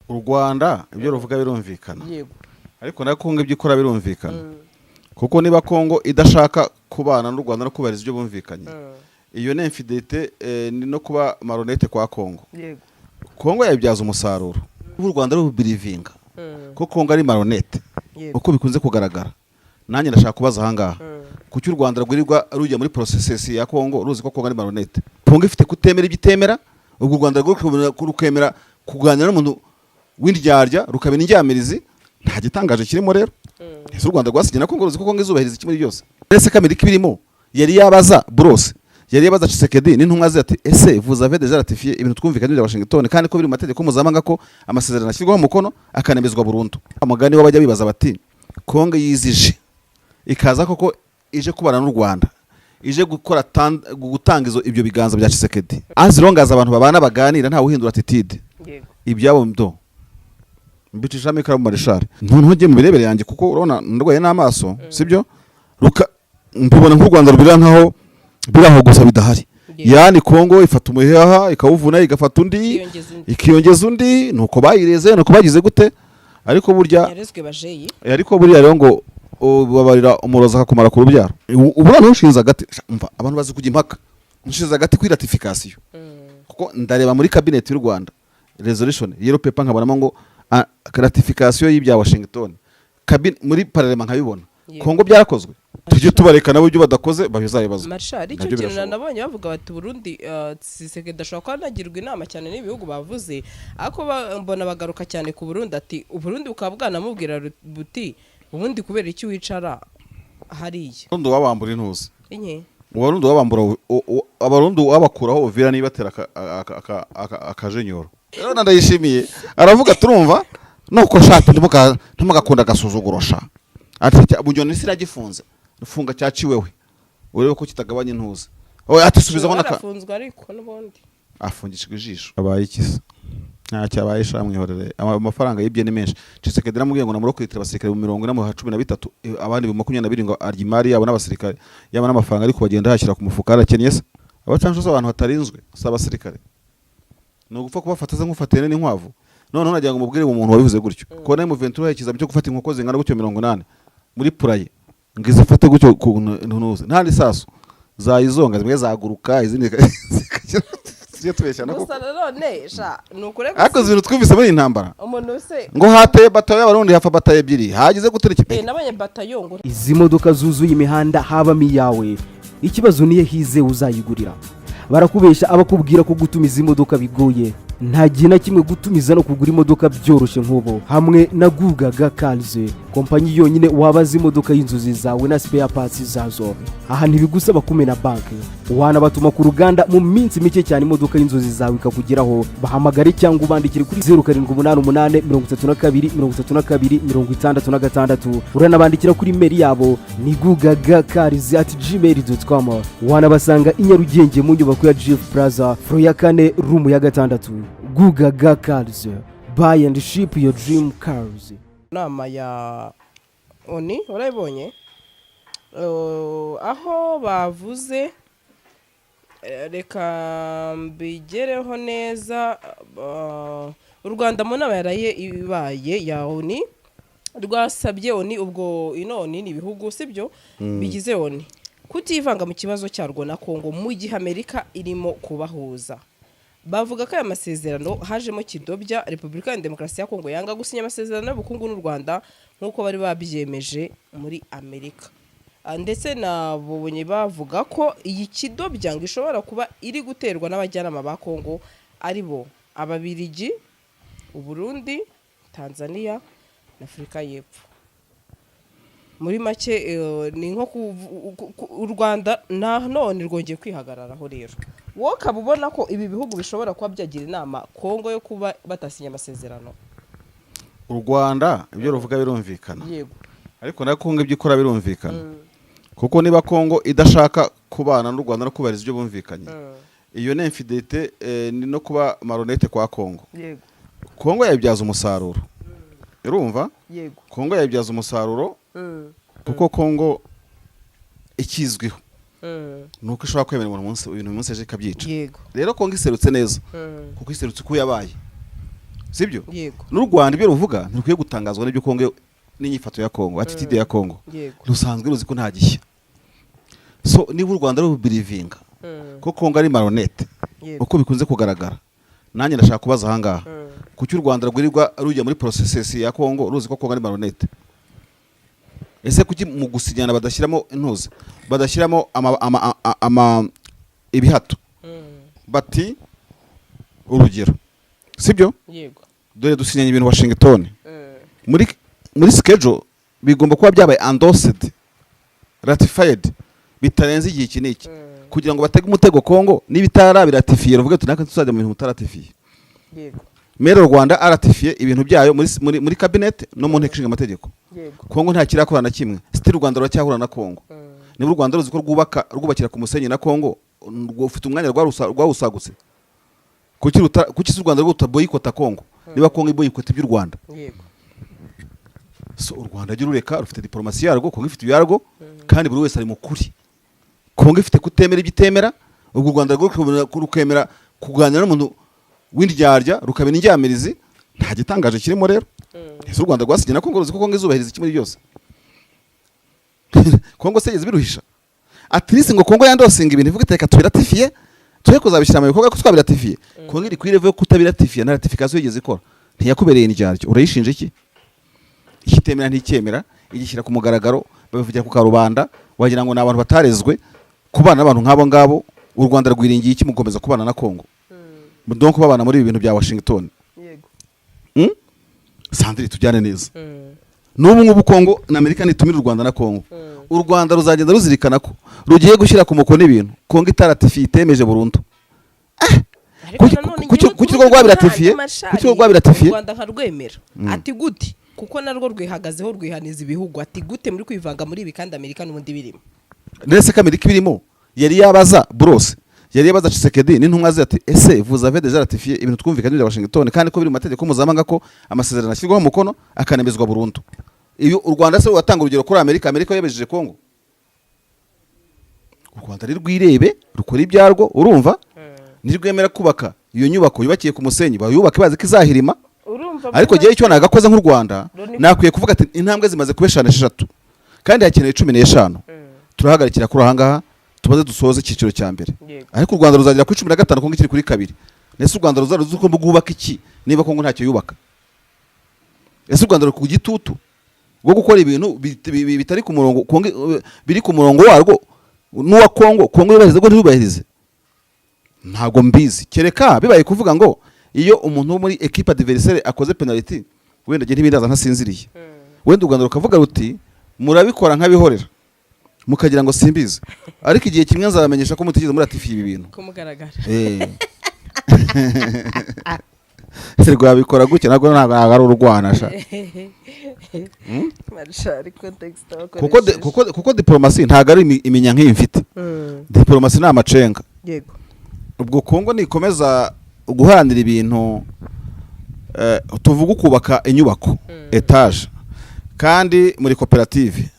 U Rwanda ibyo ruvuga birumvikana, ariko na Kongo ibyo ikora birumvikana, kuko niba Kongo idashaka kubana n'u Rwanda no kubahiriza ibyo bumvikanye, iyo ni infidélité, ni no kuba malhonnête kwa Kongo. Kongo yabibyaza umusaruro. U Rwanda rubirivinga ko Kongo ari malhonnête, uko bikunze kugaragara. Nanjye ndashaka kubaza ahangaha: kuki u Rwanda rwirirwa rujya muri processus ya Kongo ruzi ko Kongo ari malhonnête? Kongo ifite kutemera ibyo itemera. Ubwo u Rwanda rukemera kuganira n'umuntu w'indyarya, rukabena indyamirizi, nta gitangaje kirimo. Rero ese u Rwanda rwasinye na Kongo ruzi ko Kongo izubahiriza iki muri byose? Ese ko Amerika ibirimo yari yabaza Bros, yari yabaza Tshisekedi n'intumwa ze ati: "Ese vous avez déjà ratifié ibintu twumvikanye bya Washington, kandi ko biri mu mategeko mpuzamahanga ko amasezerano ashyirwaho umukono akanemezwa burundu?" Amugani w'abajya bibaza bati: "Kongo yizije ikaza koko ije kubana n'u Rwanda, ije gukora gutanga izo ibyo biganza bya Tshisekedi, as long as abantu babana baganira, ntawe uhindura attitude, ibyabo ndo mbicishamo ikaramu." Marishari, ntujye mu mirebere yanjye, kuko urabona ndwaye n'amaso, sibyo? Ruka mbibona nk'u Rwanda rubira nkaho biri aho gusa bidahari. Yani Kongo ifata umuheha ikawuvuna, igafata undi, ikiyongeza undi. Ikiyongeza undi. Nuko bayireze, nuko bagize gute, ariko burya yarezwe bajeyi. Ariko buriya rero ngo ubabarira umurozi akakumara ku rubyaro. Ubu noneho nshinze agati. Umva, abantu bazi kujya impaka. Nshinze agati kuri ratification, kuko ndareba muri cabinet y'u Rwanda resolution yellow paper, nkabonamo ngo ratification y'ibya Washington. Muri parlement nkabibona. Kongo byarakozwe, tujye tubareka nabo ibyo badakoze babizabibazwa. Marshal, icyo Nabyo kintu birashoboka. nabonye bavuga bati Burundi, Tshisekedi ashobora kuba anagirwa inama cyane n'ibihugu bavuze, ariko mbona bagaruka cyane ku Burundi, ati Uburundi bukaba bwanamubwira buti: "Ubundi kubera iki wicara hariya?" Abarundi wabambura intuzi. Inye. Abarundi wabambura Abarundi wabakuraho Uvira nibatera akajenyoro. Rero ndayishimiye aravuga, turumva nuko shati ntimugakunda agasuzuguro sha. Ati: "Bunyoni siragifunze, funga cyaciwewe urebe ko kitagabanya intuza." Oya, ati subizaho naka. Barafunzwe ariko n'ubundi. Afungishijwe ijisho, abaye iki se? Ntacyo abaye sha, mwihorere. Amafaranga yibye ni menshi. Tshisekedi namubwiye ngo namurokritira abasirikare mu 40 mu 13, abandi mu 27, ngo arya imari yabo n'abasirikare yaba n'amafaranga, ariko bagenda yashyira ku mufuka. Arakennye se? Abacancuro abantu batarinzwe si abasirikare, ni ugupfa kubafata se nk'ufatiye n'inkwavu. Noneho nagira ngo mubwire uwo muntu wabivuze gutyo ko nawe Ventura ikizami cyo gufata inkoko zingana gutyo 80 muri poulailler, ngo izifate gutyo ku ntunuze nta n'isasu zayizonga, zimwe zaguruka, izindi zikagira. Tujye tubeshya nako. Gusa nanone sha ni ukuri. Ariko izi bintu twumvise muri iyi ntambara, umuntu se ngo hateye batayo y'Abarundi, hapfa batayo ebyiri, hagize gutera ikipe. Nabonye batayo ngo Izi modoka zuzuye imihanda habamo iyawe? Ikibazo niyo hize uzayigurira. Barakubesha abakubwira ko gutumiza imodoka bigoye. Nta gihe na kimwe gutumiza no kugura imodoka byoroshye nk'ubu hamwe na Gugaga Cars, kompanyi yonyine wabaza imodoka y'inzozi zawe na spare parts zazo. Aha ntibigusaba kumena banki, wanabatuma ku ruganda, mu minsi mike cyane imodoka y'inzozi zawe ikakugeraho. Bahamagare cyangwa ubandikire kuri 0788 32 32 66. Uranabandikira kuri email yabo ni gugagacars@gmail.com. Wanabasanga i Nyarugenge mu nyubako ya GF Plaza, floor ya kane, room ya gatandatu. Gugaga Cars, buy and ship your dream cars. Inama ya ONU urayibonye? Aho bavuze, reka mbigereho neza. U Rwanda mu nama yaraye ibaye ya ONU rwasabye ONU, ubwo ino ONU ni ibihugu sibyo bigize ONU, kutivanga mu kibazo cyarwo na Kongo mu gihe Amerika irimo kubahuza. Bavuga ko aya masezerano hajemo kidobya. Repubulika ya Demokarasi ya Kongo yanga gusinya amasezerano y'ubukungu n'u Rwanda nk'uko bari babyemeje muri Amerika. Ndetse nabonye bavuga ko iyi kidobya ngo ishobora kuba iri guterwa n'abajyanama ba Kongo, ari bo Ababirigi, Uburundi, Tanzania na Afurika y'Epfo. Muri make, ni nko u Rwanda na none rwongeye kwihagararaho. Rero wowe ukaba ubona ko ibi bihugu bishobora kuba byagira inama Kongo yo kuba batasinya amasezerano? U Rwanda ibyo ruvuga birumvikana, ariko na Kongo ibyo ikora birumvikana, kuko niba Kongo idashaka kubana n'u Rwanda no kubahiriza ibyo bumvikanye, iyo ni infidélité, ni no kuba malhonnête kwa Kongo. Kongo yabibyaza umusaruro, urumva? Yego. Kongo yabibyaza umusaruro, kuko Kongo ikizwiho ni uko ishobora kwemera umuntu munsi ibintu uyu munsi, ejo ikabyica. Rero Kongo iserutse neza, kuko iserutse uko yabaye. Sibyo? Yego. N'u Rwanda ibyo ruvuga ntirukwiye gutangazwa n'ibyo Kongo, n'inyifato ya Kongo, attitude ya Kongo. Rusanzwe ruzi ko nta gishya. So niba u Rwanda rubirivinga ko Kongo ari marionnette, uko bikunze kugaragara, nanjye ndashaka kubaza ahangaha: kuki u Rwanda rwirirwa rujya muri processus ya Kongo ruzi ko Kongo ari marionnette? Ese kuki mu gusinyana badashyiramo intuza, badashyiramo ama ibihato, bati urugero, sibyo? Yego. Dore dusinyanye ibintu Washington, muri schedule bigomba kuba byabaye endorsed, ratified bitarenze igihe iki n'iki, kugira ngo batege umutego Kongo. Niba itarabiratifiye, ruvuge tuti: "Natwe tuzajya mu bintu mutaratifiye." Mere Rwanda aratifiye ibintu byayo muri cabinet no mu nteko ishinga amategeko. Kongo nta kirakora na kimwe, still u Rwanda ruracyahura na Kongo. Niba u Rwanda ruzi ko rwubaka, rwubakira ku musenyi na Kongo, rufite umwanya rwawusagutse, kuki se u Rwanda rutaboyikota Kongo niba Kongo iboyikota iby'u Rwanda? So u Rwanda jya rureka, rufite diplomasi yarwo, Kongo ifite iyarwo, kandi buri wese ari mu kuri. Kongo ifite kutemera ibyo itemera, ubwo u Rwanda rwo rukemera kuganira n'umuntu w'indyarya, rukaba indyamirizi. Nta gitangaje kirimo rero. Ese u Rwanda rwasinye na Kongo ruzi ko Kongo izubahiriza iki muri byose? Kongo se yigeze biruhisha at least ngo Kongo yandorsinga ibintu, ivuga iti: "Reka tubiratifiye, tube kuzabishyira mu bikorwa ko twabiratifiye"? Kongo iri kuri level yo kutabiratifiye, nta ratification yigeze ikora. Ntiyakubereye indyarya, urayishinja iki? Ikitemera nticyemera, igishyira ku mugaragaro, babivugira ku karubanda, wagira ngo ni abantu batarezwe kubana n'abantu nk'abo ngabo. U Rwanda rwiringiye iki mu gukomeza kubana na Kongo? Donc babana muri ibi bintu bya Washington. Hmm? Sandrine, tujyane neza. N'ubu ngubu Kongo na Amerika nitumira u Rwanda na Kongo, u Rwanda ruzagenda ruzirikana ko rugiye gushyira ku mukono ibintu Kongo itaratifiye, itemeje burundu. Ariko nanone njyewe Kuki ku urwo rundi rwabiratifiye? ruhande, Marshal, Kuki urwo rwabiratifiye? u Rwanda nkarwemera. Ati gute? Kuko narwo rwihagazeho, rwihaniza ibihugu. Ati gute muri kwivanga muri ibi kandi Amerika n'ubundi birimo? Ndetse ko Amerika ibirimo, yari yabaza Burose, yari yabaza Tshisekedi n'intumwa ze ati: "Ese vous avez déjà ratifié ibintu twumvikanye bya Washington, kandi ko biri mu mategeko mpuzamahanga ko amasezerano ashyirwaho umukono akanemezwa burundu?" Iyo u Rwanda se rugatanga urugero kuri Amerika, Amerika yebejeje Kongo. U Rwanda rwirebe, rukora ibyarwo. Urumva, ntirwemera kubaka iyo nyubako yubakiye ku musenyi, bayubake bazi ko izahirima. Urumva? Ariko ngewe icyo nagakoze nk'u Rwanda, nakwiye kuvuga ati: "Intambwe zimaze kuba eshanu, esheshatu, kandi hakenewe 15, turahagarikira kuri ahangaha, tumaze dusoze icyiciro cya mbere." Ariko u Rwanda ruzagera kuri 15, Kongo ikiri kuri kabiri. Ese u Rwanda ruzaba ruzi ko rwubaka iki niba Kongo ntacyo yubaka? Ese u Rwanda ruri ku gitutu rwo gukora ibintu bitari ku murongo, Kongo biri ku murongo warwo n'uwa Kongo, Kongo yubahirize ko ntiyubahirize? Ntabwo mbizi, kereka bibaye kuvuga ngo iyo umuntu wo muri équipe adversaire akoze penalty, wenda njye ntibindaza ntasinziriye. Wenda u Rwanda rukavuga ruti: "Murabikora nk'abihorera, mukagira ngo simbizi, ariko igihe kimwe nzabamenyesha ko mutigeze muratifiye ibi bintu." Kumugaragara. Rwabikora gutya, ntabwo ari urwana sha. Marshal, context. Kuko diplomasi ntabwo ari iminya nk'iyi mfite. Diplomasi ni amacenga. Ubwo Kongo nikomeza guharanira ibintu, tuvuga ukubaka inyubako étage, kandi muri koperative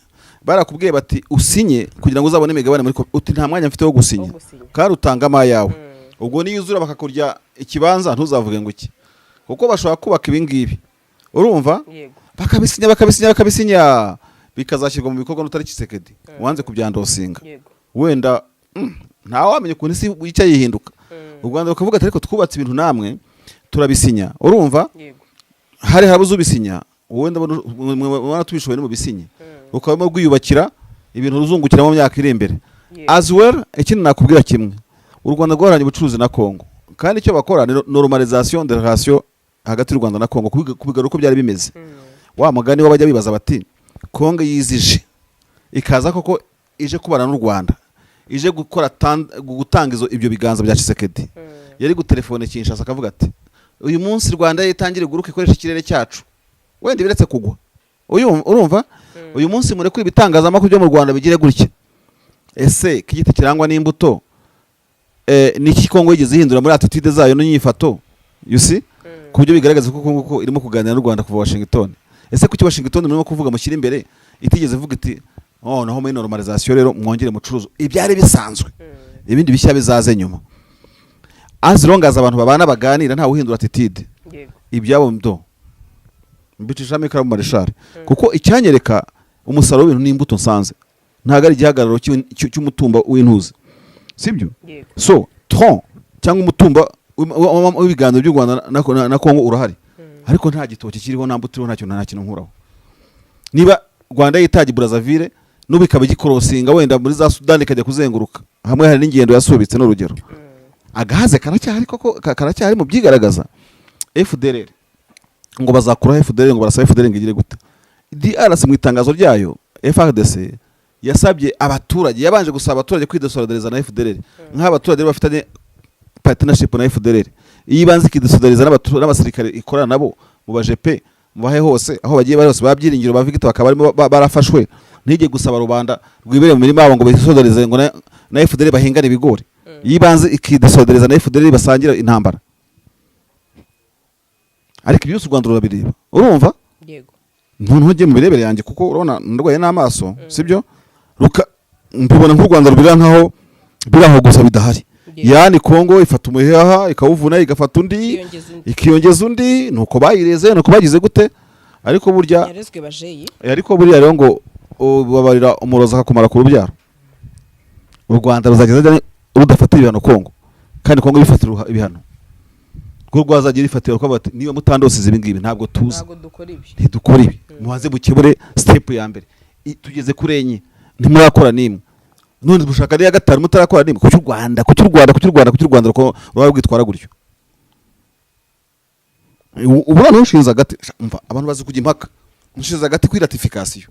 barakubwiye bati: "Usinye kugira ngo uzabone imigabane muri uti: "Nta mwanya mfite wo gusinya." Wo gusinya. Kandi utanga ayawe. Ubwo niyuzura bakakurya ikibanza, ntuzavuge ngo iki, kuko bashobora kubaka ibi ngibi, urumva? Yego. Bakabisinya, bakabisinya, bakabisinya, bikazashyirwa mu bikorwa n'utari Tshisekedi wanze kubyandorsinga. Wenda ntawamenya ukuntu isi yica yihinduka. U Rwanda rukavuga ati: "Ariko twubatse ibintu namwe turabisinya." Urumva? Yego. Hari habuze ubisinya. Wowe ndabona mubona tubishoboye no mubisinye, ukaba urimo rwiyubakira ibintu ruzungukira mu myaka iri imbere. As well, ikindi nakubwira kimwe: u Rwanda rwahoranye ubucuruzi na Congo, kandi icyo bakora ni normalisation de relation hagati y'u Rwanda na Congo, kubigarura uko byari bimeze. Wa mugani w'abajya bibaza bati: "Congo yizije ikaza koko ije kubana n'u Rwanda, ije gukora gutanga izo ibyo biganza bya Tshisekedi?" Yari gutelefone Kinshasa akavuga ati: "Uyu munsi Rwanda yitangire iguruka ikoresha ikirere cyacu, wenda ibiretse kugwa." Urumva, uyu munsi murekure ibitangazamakuru byo mu Rwanda bigire gutya. Ese ko igiti kirangwa n'imbuto, ni iki Kongo yigeze ihindura muri attitude zayo n'inyifato, you see, ku buryo bigaragaza ko Kongo ko irimo kuganira n'u Rwanda kuva Washington? Ese kuki Washington murimo kuvuga mushyira imbere itigeze ivuga iti: "Oh, naho muri normalisation rero mwongere mucuruzo ibyari bisanzwe, ibindi bishya bizaze nyuma"? As long as abantu babana baganira, ntawe uhindura attitude. Ibyabo ndo mbicishamo ikaramu marishari, kuko icyanyereka umusaruro w'ibintu n'imbuto nsanze ntabwo ari igihagararo cy'umutumba w'intuzi, sibyo? Yego. So tronc cyangwa umutumba w'ibiganiro by'u Rwanda na Kongo urahari, ariko nta gitoki kiriho, nta mbuto iriho, nta kintu, nta kintu nkuraho. Niba Rwanda yitaga Brazzaville, n'ubu ikaba igikorosinga wenda muri za Sudani, ikajya kuzenguruka hamwe, hari n'ingendo yasubitse n'urugero, agahaze karacyahari koko, karacyahari mu byigaragaza. FDLR ngo bazakuraho FDLR, ngo barasaba FDLR ngo igire gute? DRC mu itangazo ryayo, FARDC yasabye abaturage, yabanje gusaba abaturage kwidesolidariza na FDLR, nk'abaturage bafitanye partnership na FDLR. Iyo ibanza ikidesolidariza n'abasirikare ikorana nabo mu bajepe, mu bahe hose aho bagiye bari hose, ba Byiringiro, ba Victor bakaba barimo barafashwe, ntige gusaba rubanda rwibereye mu mirima yabo ngo bisolidarize ngo na FDLR bahingane ibigori. Iyo ibanze ikidesolidariza na FDLR basangira intambara. Ariko ibyo byose u Rwanda rurabireba, urumva? Yego. Ntujye mu mirebere yanjye, kuko urabona ndwaye n'amaso, sibyo? Ruka mbibona nk'u Rwanda rubira nkaho biri aho gusa bidahari. Yani Kongo ifata umuheha ikawuvuna, igafata undi, ikiyongeza undi. Ikiyongeza undi, nuko bayireze, nuko bagize gute, ariko burya yarezwe bajeyi. Ariko buriya rero ngo ubabarira umurozi akakumara ku rubyaro. U Rwanda ruzageza rudafatira ibihano Kongo, kandi Kongo bifatira ibihano, rwo rwazagira rifatira kuko bati niba mutandosize ibi ngibi ntabwo tuzi. Ntabwo dukora ibi. Ntidukora ibi, mubanze mukebure step ya mbere. Tugeze kuri enye ntimurakora n'imwe, none mushaka n'iya gatanu mutarakora n'imwe. Kuki u Rwanda, kuki u Rwanda, kuki u Rwanda, kuki u Rwanda ruba rwitwara gutyo? Ubu noneho nshinze agati. Umva, abantu bazi kujya impaka. Nshinze agati kuri ratification,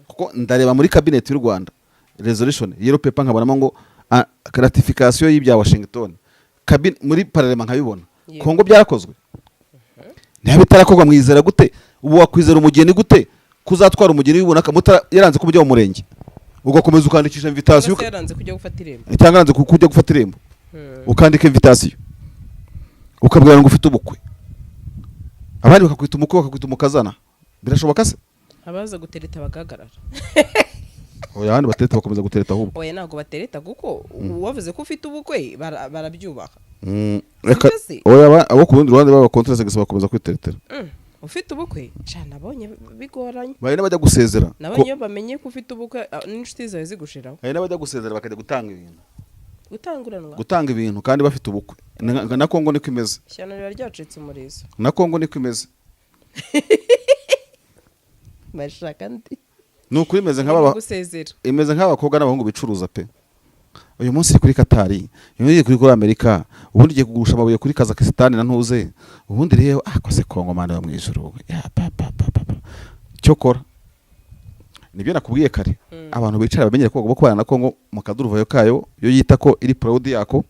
kuko ndareba muri cabinet y'u Rwanda resolution yellow paper, nkabonamo ngo ratification y'ibya Washington. Muri parlement nkabibona. Kongo byarakozwe. Niba bitarakorwa, mwizera gute? Ubu wakwizera umugeni gute kuzatwara umugeni w'ibunaka yaranze ko mujya mu murenge, ugakomeza ukandikisha invitation? Cyangwa se yaranze kujya gufata irembo. Cyangwa yaranze kujya gufata irembo, ukandika invitation, ukabwira ngo ufite ubukwe, abandi bakakwita umukwe, bakakwita umukazana. Birashoboka se? Abaza gutereta bagahagarara. Oya, abandi batereta bakomeza gutereta ahubwo. Oya, ntabwo batereta, kuko wavuze ko ufite ubukwe barabyubaha. Reka. Sibyo se? Oya, abo ku rundi ruhande baba contre gusa bakomeza kwiteretera. Ufite ubukwe sha, nabonye bigoranye. Hari n'abajya gusezera. Nabonye iyo bamenye ko ufite ubukwe, n'inshuti zawe zigushiraho. Hari n'abajya gusezera bakajya gutanga ibintu. Gutanguranwa. Gutanga ibintu kandi bafite ubukwe. Na Kongo niko imeze. Ishyano riba ryacitse umurizo. Na Kongo niko imeze. Bashaka ndi Ni ukuri imeze nk'aba gusezera. Imeze nk'abakobwa n'abahungu bicuruza pe. Uyu munsi iri kuri Katari, uyu munsi iri kuri Amerika, ubundi igiye kugurisha amabuye kuri Kazakisitani na ntuze, ubundi rero akoze Kongo. Mana yo mu ijuru ya pa pa pa pa pa. Cyokora nibyo nakubwiye kare, abantu bicara bamenyere ko bagomba kubana na Kongo mu kaduruvayo kayo, yo yita ko iri proud yako,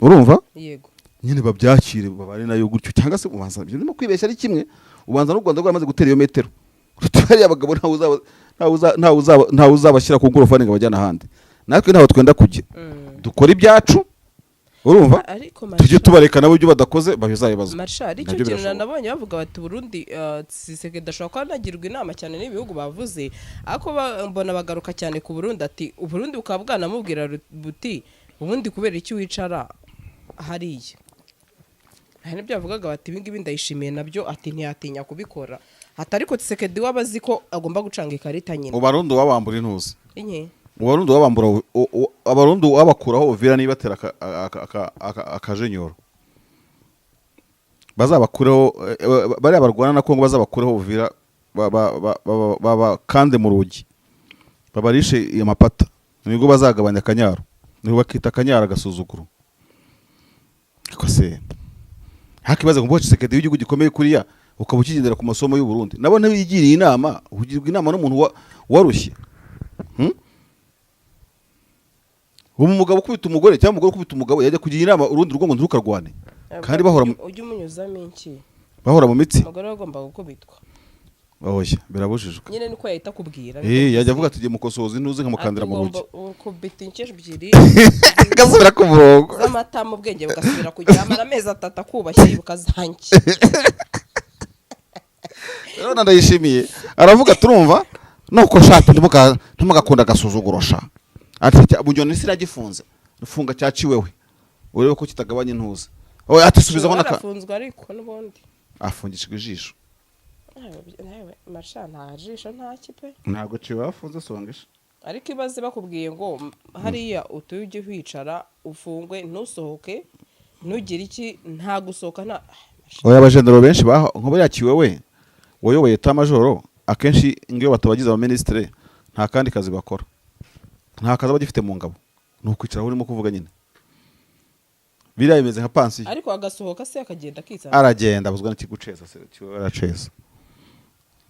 urumva? Yego. Nyine babyakire, babane nayo gutyo, cyangwa se ubanza ibyo ndimo kwibeshya ari kimwe, ubanza n'u Rwanda rwaramaze gutera iyo metero. Hariya abagabo ntawe uzabashyira ku ngorofani ngo abajyane ahandi. Natwe ntaho twenda kujya. Dukora ibyacu, urumva? Ariko Tujye tubareka nabo ibyo badakoze babizabibazwa. Marshal, icyo Nabyo kintu birashoboka. nabonye bavuga bati Burundi, Tshisekedi ashobora kuba anagirwa inama cyane n'ibihugu bavuze, ariko mbona bagaruka cyane ku Burundi, ati Uburundi bukaba bwanamubwira buti ubundi kubera iki wicara hariya? Hari n'ibyo bavugaga bati ibi ngibi ndayishimiye nabyo, ati ntiyatinya kubikora, ati ariko Tshisekedi we aba azi ko agomba gucanga ikarita nyine. Abarundi wabambura intuzi. Inye. Abarundi wabambura abarundi wabakuraho Uvira niba batera akajenyoro, bazabakureho bariya barwana na Kongo, bazabakureho Uvira, babakande mu rugi, babarishe amapata, nibwo bazagabanya akanyaro, nibwo bakita akanyaro agasuzuguro. Ariko se hakibaza ngo Tshisekedi w'igihugu gikomeye kuriya, ukaba ukigendera ku masomo y'u Burundi, nabo ntibigiriye inama, ugirwa inama n'umuntu warushye? Ubu umugabo ukubita umugore cyangwa umugore ukubita umugabo yajya kugira inama urundi rugo ngo ntirukarwane, kandi bahora Ujye umunyuzamo iki? Bahora mu mitsi. Umugore we agomba gukubitwa. Oya, birabujijwe. Nyine niko yahita akubwira. Yajya avuga ati tugiye mukosoza intuze nkamukandira mu rugi. Ukubita inshyi ebyiri agasubira ku murongo. Z'amata mu bwenge bugasubira kugira, amara amezi 3 akubashye yibuka zanjye. Rero ndayishimiye aravuga, turumva nuko shati ntimugakunda agasuzuguro sha. Ati bunyoni siragifunze, funga cyaciwewe urebe ko kitagabanya intuza. Oya, ati subizaho naka. Barafunzwe ariko n'ubundi. Afungishijwe ijisho. Nawe masha, nta jisho, nta kipe. Ntabwo ciwe bafunze songesha. Ariko ibaze bakubwiye ngo hariya utuye ujye wicara ufungwe, ntusohoke, ntugire iki, nta gusohoka, nta Oya, abajenero benshi nka buriya kiwewe wayoboye état-major, akenshi ngiyo batabagize abaminisitiri nta kandi kazi bakora, nta kazi aba agifite mu ngabo, ni ukwicara aho urimo kuvuga nyine. Biriya bimeze nka pansiyo. Ariko agasohoka se, akagenda akisanga? Aragenda abuzwa n'ikiguceza se? Kiwewe araceza,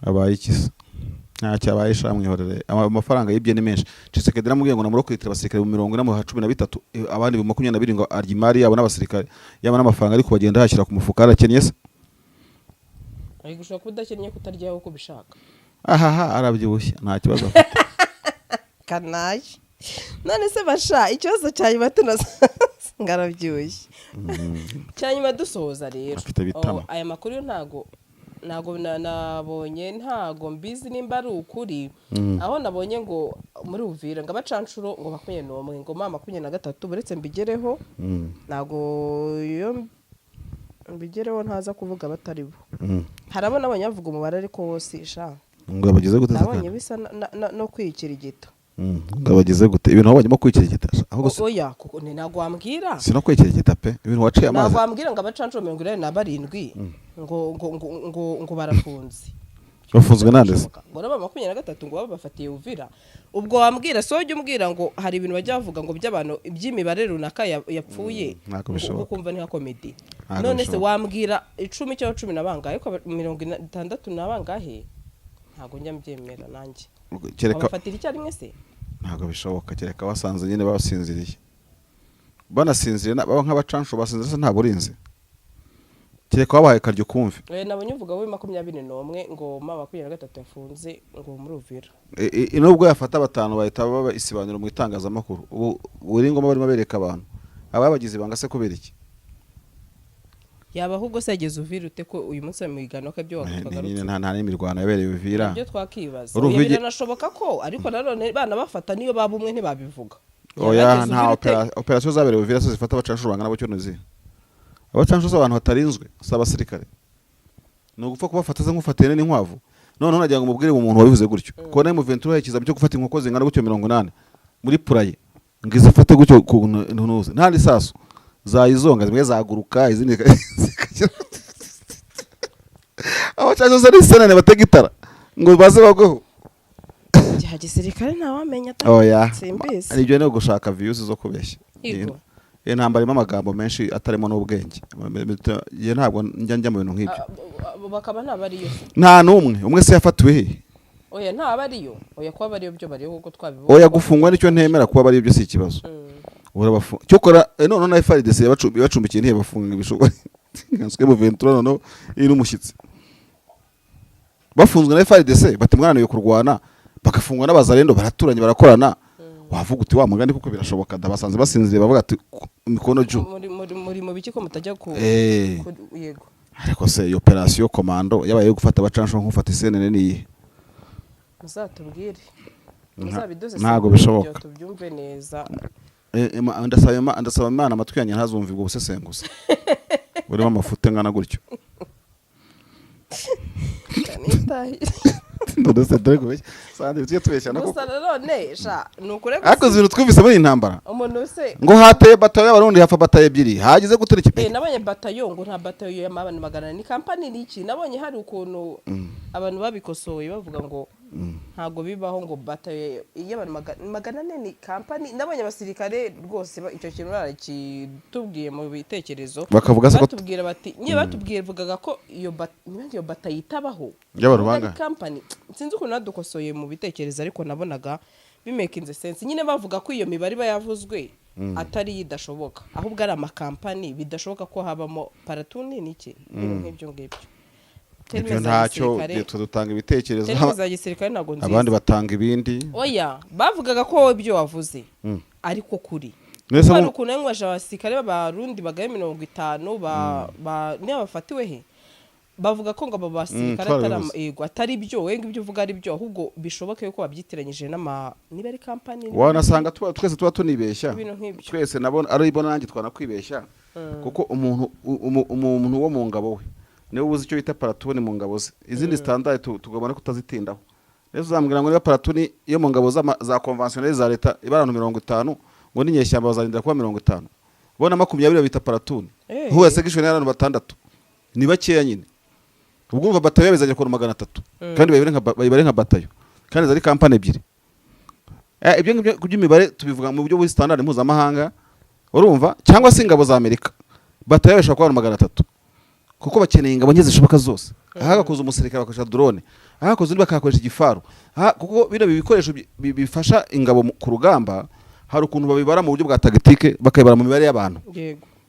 abaye iki se? Ntacyo abaye, sha, mwihorere. Amafaranga yibye ni menshi. Tshisekedi namubwiye ngo namurokritira abasirikare mu 40 mu 13, abandi mu 27, ngo arya imari yabo n'abasirikare yaba n'amafaranga, ariko bagenda yashyira ku mufuka. Arakennye se? Ariko ushobora kuba udakennye kutaryaho uko ubishaka. Ahaha, arabyibushye, nta kibazo afite. Kanaye none se basha, ikibazo cya nyuma tunoza, ngo arabyibushye, cya nyuma dusoza rero. Afite bitama. Oh, aya makuru yo ntago nabonye, ntago mbizi nimba ari ukuri. Aho nabonye ngo muri Uvira ngo abacanshuro ngo 21, ngo ma 23, uretse mbigereho. Ntago iyo mbigereho ntaza kuvuga batari bo. Hari abo nabonye bavuga umubare, ariko wose sha. Ngo bagize gute se? Nabonye Kandi? bisa no kwikirigita. Ngo bagize gute? Ibintu wabonyemo kwikirigita ahubwo Oya, kuko ni ntabwo wambwira. Si no kwikirigita pe, ibintu waciye amazi. Ntabwo wambwira ngo abacanshuro 87 ngo barafunze. Bafunzwe nande se? Ngo nabo 23 ngo babafatiye Uvira. Ubwo wambwira so, ujya umbwira ngo hari ibintu bajya bavuga ngo by'abantu by'imibare runaka yapfuye. Ntabwo bishoboka. Ukumva ni nka comedy. Ntabwo None se bishoboka. wambwira 10 cyangwa 10 na bangahe, ariko 60 na bangahe? Ntabwo njya mbyemera nanjye. Kereka Babafatira icyarimwe se? Ntabwo bishoboka, kereka basanze nyine basinziriye, banasinziriye baba nk'abacanshu basinziriye se, nta burinzi, kereka wabahaye karyo kumve. Oya, nabonye uvuga we 21, ngo ma 23 yafunze ngo muri Uvira. Nubwo yafata batanu bahita baba isibaniro mu itangazamakuru. Ubu buri ngoma barimo bereka abantu aba yabagize ibanga se kubera iki? Yaba ahubwo se yageze Uvira ute, ko uyu munsi mu igano ko ibyo Nyine twagarutse? nta n'imirwano yabereye Uvira. Ibyo twakibaza. Urumva Oya, biranashoboka ko, ariko nanone bana bafata niyo baba umwe ntibabivuga. Oya. Yaba yageze Nta Uvira ute? Operasiyo zabereye Uvira se zifata abacancuro bangana gutyo ntuzi? Abacancuro si abantu batarinzwe, si abasirikare, ni ugupfa kubafata se nk'ufata ihene n'inkwavu? Noneho nagira ngo mubwire umuntu wabivuze gutyo ko nawe Muventura ikizami cyo gufata inkoko zingana gutyo 80 muri poulailler, ngo izifate gutyo ku ntuze, nta n'isasu zayizonga, zimwe zaguruka izindi zikagera. Abacancuro se ni senene batega itara ngo baze bagweho? Cya gisirikare ntawamenya ta. Oya. Simbizi. Nibyo, ni ugushaka views zo kubeshya. Yego. Iyo ntambara irimo amagambo menshi atarimo n'ubwenge. Njye ntabwo njya mu bintu nk'ibyo. Bakaba ntabariyo se? Nta n'umwe. Umwe se yafatiwe he? Oya, ntabariyo. Oya, kuba bariyo byo bariyo kuko twabibonye. Oya, gufungwa nicyo ntemera, kuba bari ibyo si ikibazo. Cyokora noneho na FARDC yabacumbikiye, ntiyabafunga ibishoboka nkanswe mu Ventura. Noneho iri n'umushyitsi bafunzwe na FARDC, bati mwananiwe kurwana, bagafungwa n'abazarendo, baraturanye, barakorana. Wavuga uti wa mugani kuko birashoboka da, basanze basinziriye, bavuga ati mikono juu. Muri mu biki ko mutajya ku yego. Ariko se iyo operasiyo commando yabaye yo gufata abacancuro nk'ufata isenene ni iyihe? Muzatubwire, muzabiduze. Ntabwo bishoboka. Tubyumve neza. Ndasaba Imana amatwi yanjye ntazumve ubwo busesenguzi burimo amafuti angana gutyo. Kanitahire. None se dore kubeshya sandi, tujye tubeshya nako. Gusa nanone sha, ni ukuri. Ariko izi bintu twumvise muri iyi ntambara, Umuntu se ngo hateye batayo y'Abarundi, hapfa batayo ebyiri, hagize gutera ikipe. Nabonye batayo, ngo nta batayo y'abantu 400, ni kampani ni iki? Nabonye hari ukuntu abantu babikosoye bavuga ngo ntabwo bibaho ngo batayo y'abantu 400 ni kampani. Nabonye abasirikare rwose icyo kintu barakitubwiye mu bitekerezo. Bakavuga se ko Batubwira bati nyine, batubwiye vugaga ko iyo niba iyo batayo itabaho. Y'abantu Ahubwo ari bangahe? Kampani, sinzi ukuntu badukosoye mu bitekerezo, ariko nabonaga bimakinze sense nyine, bavuga ko iyo mibare iba yavuzwe atari idashoboka, ahubwo ari amakampani, bidashoboka ko habamo paratuni n'iki, ibintu nk'ibyo ngibyo. Ibyo Termes za ntacyo. gisirikare- Twe dutanga ibitekerezo, Termes za gisirikare ntabwo nziza. abandi batanga ibindi. Oya, bavugaga ko wowe ibyo wavuze ariko kuri Mwese hari ukuntu yanywaje abasirikare b'Abarundi bagaye 50 niba bafatiwe he, bavuga ko ngo abo basirikare atari Twarabivuze. yego, atari byo wowe ngo ibyo uvuga ari byo, ahubwo bishoboke yuko babyitiranyije n'ama niba ari kampani Wanasanga twese tuba tunibeshya. Ibintu nk'ibyo. Twese nabo ari bo nanjye twanakwibeshya, kuko umuntu umuntu wo mu ngabo we Niwe uzi icyo bita platoon mu ngabo ze. Izindi standard tugomba no kutazitindaho. Rero uzambwira ngo niba platoon yo mu ngabo za conventionnel za leta iba abantu 50, ngo n'inyeshyamba bazarindira kuba 50, bo na 20 babita platoon. Huwa section y'abantu batandatu ni bakeya nyine. Ubwo urumva batayo bizajya kuri 300, kandi bayibare nka batayo, kandi zari company ebyiri. Ibyo ngibyo by'imibare tubivuga mu buryo buri standard mpuzamahanga, urumva? Cyangwa se ingabo za Amerika, batayo bashobora kuba abantu 300, kuko bakeneye ingabo nke zishoboka zose. Aha hagakoze umusirikare bakoresha drone, aha hagakoze undi bakahakoresha igifaru. Aha kuko bino bikoresho bifasha ingabo ku rugamba, hari ukuntu babibara mu buryo bwa tactique, bakabibara mu mibare y'abantu.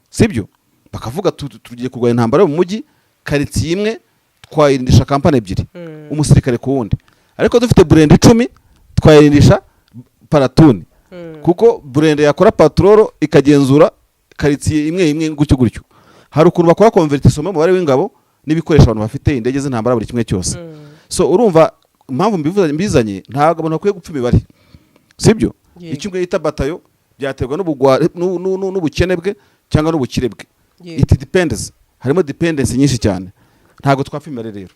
Sibyo? Bakavuga tugiye kurwanya intambara yo mu mujyi, karitsiye imwe twayirindisha company ebyiri, umusirikare ku wundi, ariko dufite burende 10 twayirindisha platoon, kuko burende yakora patrol ikagenzura karitsiye imwe imwe, gutyo gutyo. Hari ukuntu bakora convertissement umubare w'ingabo n'ibikoresho abantu bafite, indege z'intambara, buri kimwe cyose. So urumva impamvu mbizanye, ntabwo abantu bakwiye gupfa imibare, sibyo? Icyo umwe yita batayo byaterwa n'ubukene bwe cyangwa n'ubukire bwe. It depends, harimo dependence nyinshi cyane. Ntabwo twapfa imibare rero,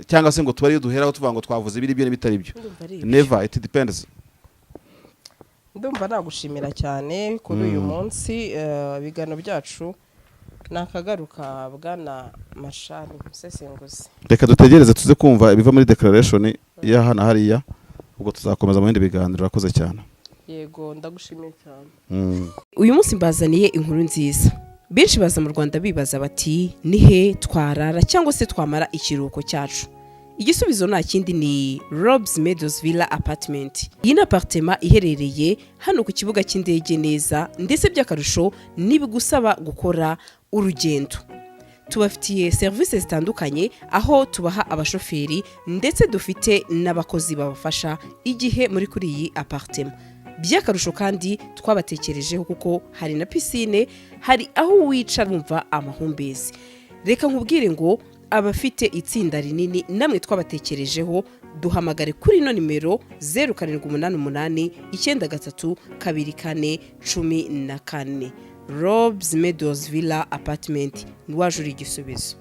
cyangwa se ngo tuba ariyo duheraho tuvuga ngo twavuze ibiri byo n'ibitari byo. Ndumva ari ibyo. Never, it depends. Ndumva nagushimira cyane kuri uyu munsi. Ibiganiro byacu ni akagaruka, bwana Mashari musesenguzi. Reka dutegereze tuze kumva ibiva muri declaration ya hano hariya, ubwo tuzakomeza mu bindi biganiro. Urakoze cyane. Yego, ndagushimiye cyane. Uyu munsi mbazaniye inkuru nziza. Benshi baza mu Rwanda bibaza bati: "Ni he twarara cyangwa se twamara ikiruhuko cyacu?" Igisubizo nta kindi, ni Robs Meadows Villa Apartment. Iyi ni apartment iherereye hano ku kibuga cy'indege neza, ndetse by'akarusho ntibigusaba gukora urugendo. Tubafitiye serivisi zitandukanye, aho tubaha abashoferi, ndetse dufite n'abakozi babafasha igihe muri kuri iyi apartment. By'akarusho kandi twabatekerejeho, kuko hari na piscine, hari aho wicara wumva amahumbezi. Reka nkubwire ngo abafite itsinda rinini namwe twabatekerejeho. Duhamagare kuri ino nimero: 0788932414. Robs Meadows Villa Apartment, waje uri igisubizo.